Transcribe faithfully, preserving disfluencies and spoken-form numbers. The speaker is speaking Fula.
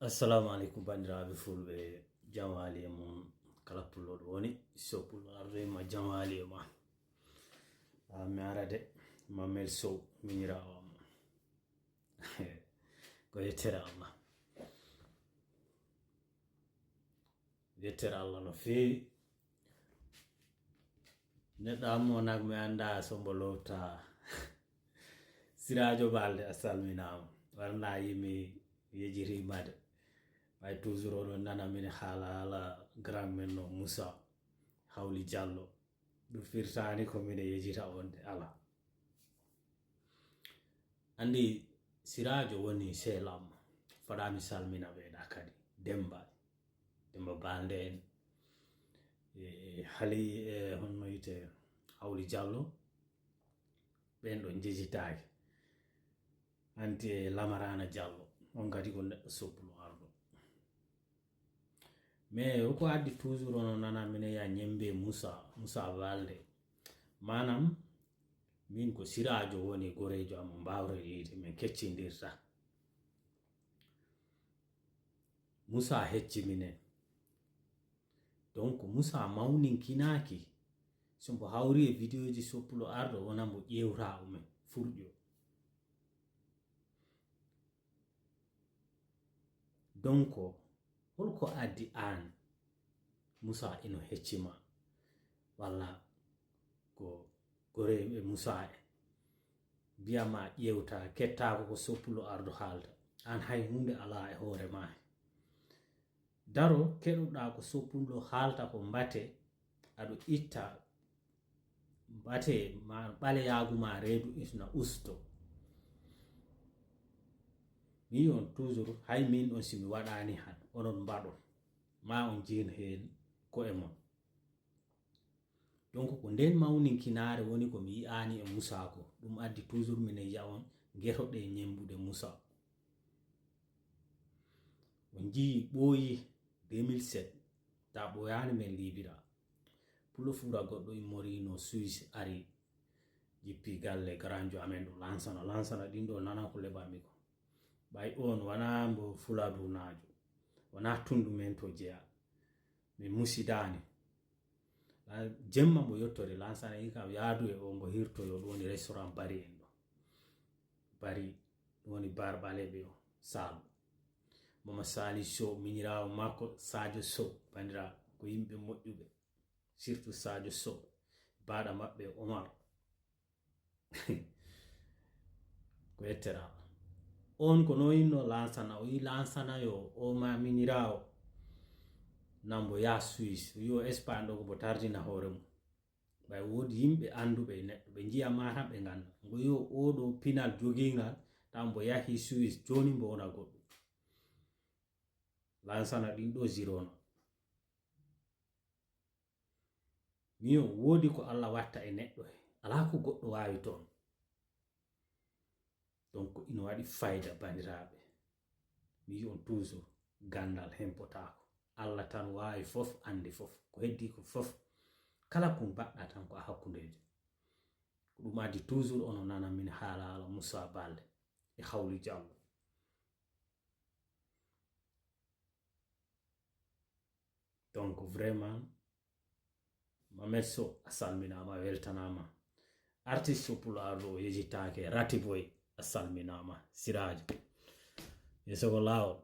Assalamu aleykum, banndiraaɓe fulɓe, jam waali e mon. Kala pullo ɗo woni, so pullo ardo e ma, jam waali e ma. A mi ara de, Mamel Sow, miñiraawo am. Ko yettere Allah. Yettere Allah no feewi. Neɗɗo ammo nak mi annda so mbo lowta. Siraajo Balde, a salminaama. Warna yimi yejiriima de. Ɓay toujours oɗon nana min haala, haala grand men no Moussa Hawli Diallo. Ɗum firtaani ko mine yejita on de, ala. Anndi Siraajo woni sehil am. Faɗa mi salmina ɓe ɗa kadi. Demba. Demba Balde en. E, e, Hali, e, honno yite Hawli Diallo. Ɓen ɗo njejitaaki. Anti e Lamarana Diallo. On kadi ko neɗɗo soppulo arɗo. Mais ko addi toujours ono nana mine ya ñembe Moussa, Moussa Balde. Maanaam, min ko Siraajo woni goreejo am, o mbaawre yiide, min keccindirta. Moussa hecci minen. Donc, Moussa mawninkinaaki. So mbo hawri e vidéoji soppulo arɗo, wona mbo ƴeewta umen, furƴo. Donc, holko addi aan Moussa ino heccima? Walla ko gore e Moussa e mbiyama ƴeewta, kettaako ko soppulo arɗo haalta. Aan hay huunde alaa e hoore ma he. Daro, keɗoɗa ko soppulo haalta ko mbate, aɗo itta mbate ma ɓaleyaagu ma reedu isna usto. Mi yi on toujours, hay min on si mi waɗaani han, onon mbaɗon. Ma on jiin heen ko e mon. Donc, ko nden mawninkinaare woni ko mi yi'aani e Moussa ko. Ɗum addi toujours minen yi'a on ngetoɗe ñembude Moussa. On njii ɓooyi deux mille sept, ta ɓooyaani men liibira. Pulo fuura goɗɗo immorino Suisse ari jippi galle garanjo amen ɗo Lansana. Lansana ɗin ɗo nana ko leɓami ko. Ɓay on wona mbo fuladunaajo. Wona tundu men to jeya. Min musidaani. La-, jemma mbo yottori Lansana yi kam yaadu e o mbo hirtoyo ɗo woni restaurant Bari en ɗo. Bari ɗum woni Bar Ɓaleeɓe o, Saalu. Mama Sali Sow, miñiraawo makko, Sadio Sow, banndiraaɓe, ko yimɓe moƴƴuɓe. Surtout Sadio Sow, baaɗa maɓɓe Omar. Ko yettere Allah. On ko no inno Lansana, o yi Lansana yo, o ma miñiraawo. Nan mbo yaa Suisse, o yi o Espagne ɗo ko mbo tardina hoore mum. Ɓay woodi yimɓe annduɓe e neɗɗo, ɓe njiya ma tan ɓe ngannda. Ngo yo oo ɗo pinal jogiingal, taw mbo yahi Suisse, jooni mbo wona goɗɗum. Lansana ɗin ɗo zirona. Miyo woodi ko Allah watta e neɗɗo he. Alaa ko goɗɗo waawi toon. Donc, ina waɗi fayda, banndiraaɓe. Mi yi on toujours, ganndal hempotaako. Allah tan waawi fof, anndi fof. Ko heddi ko fof, kala ko mbaɗɗa tan ko a hakkundeejo. Ko ɗum addi toujours ono nana min haala haala Moussa Balde e Hawli Diallo. Donc, vraiment, Mamed Sow, a salminaama, a weltanaama. Artiste Pulaar ɗo o yejitaake, Rati Boy, a salminaama. Siraajo. Yeeso ko laawol.